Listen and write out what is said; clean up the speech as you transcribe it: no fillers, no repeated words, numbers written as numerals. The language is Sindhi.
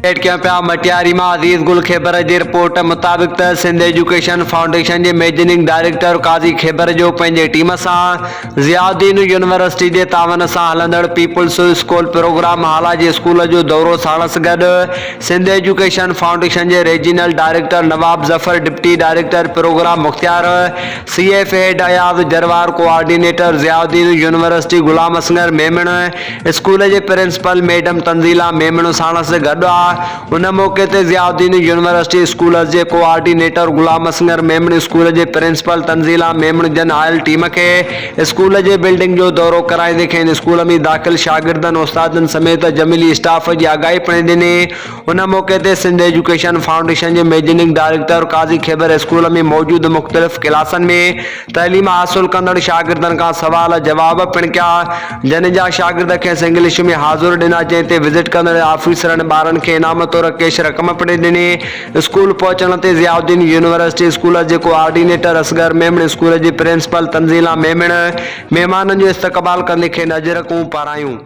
اپڊيٽ ڪيون پيا مٽياري مان عزيز گل کيبر جي رپورٽ مطابق ته سنڌ ايجوڪيشن فائونڊيشن جي مئنيجنگ ڊائريڪٽر قاضي کيبر جو پنهنجي ٽيم سان ضياء الدين يونيورسٽي جي تعاون سان هلندڙ پيپلز اسڪول پروگرام هالا جي اسڪول جو دورو ساڻس گڏ سنڌ ايجوڪيشن فائونڊيشن جي regional director Nawab Zafar deputy director programme Mukhtiar C F head Ayaz Jarwar coordinator Zia Uddin university Ghulam Asghar Memon school جي پرنسپل ميڊم تنزيلا ميمڻ ساڻس گڏ آ. ان موقعي تي ضياء الدين يونيورسٽي اسڪولز جي ڪوآرڊينيٽر غلام اصغر ميمڻ اسڪول جي پرنسپل تنزيلا ميمڻ جن آيل ٽيم کي اسڪول جي بلڊنگ جو دورو ڪرائيندي کين اسڪول ۾ داخل شاگردن استادن سميت جملي اسٽاف جي آگاهي پڻ ڏني. ان موقعي تي سنڌ ايجوڪيشن فائونڊيشن جي مئنيجنگ ڊائريڪٽر قاضي خيبر اسڪول ۾ موجود مختلف ڪلاسن ۾ تعليم حاصل ڪندڙ شاگردن کان سوال جواب پڻ ڪيا جن جا شاگرد کيس انگلش ۾ حاضر ڏنا جنهن تي وزٽ ڪندڙ آفيسرن ٻارن کي انعام طور ڪيش رقم پڻ ڏني اسڪول پهچڻ تي ضياء الدين يونيورسٽي اسڪول جي ڪوآرڊينيٽر اصغر ميمڻ اسڪول جي پرنسپل تنزيلا ميمڻ مهمانن جو استقبال ڪندي کين اجرڪون پارايون.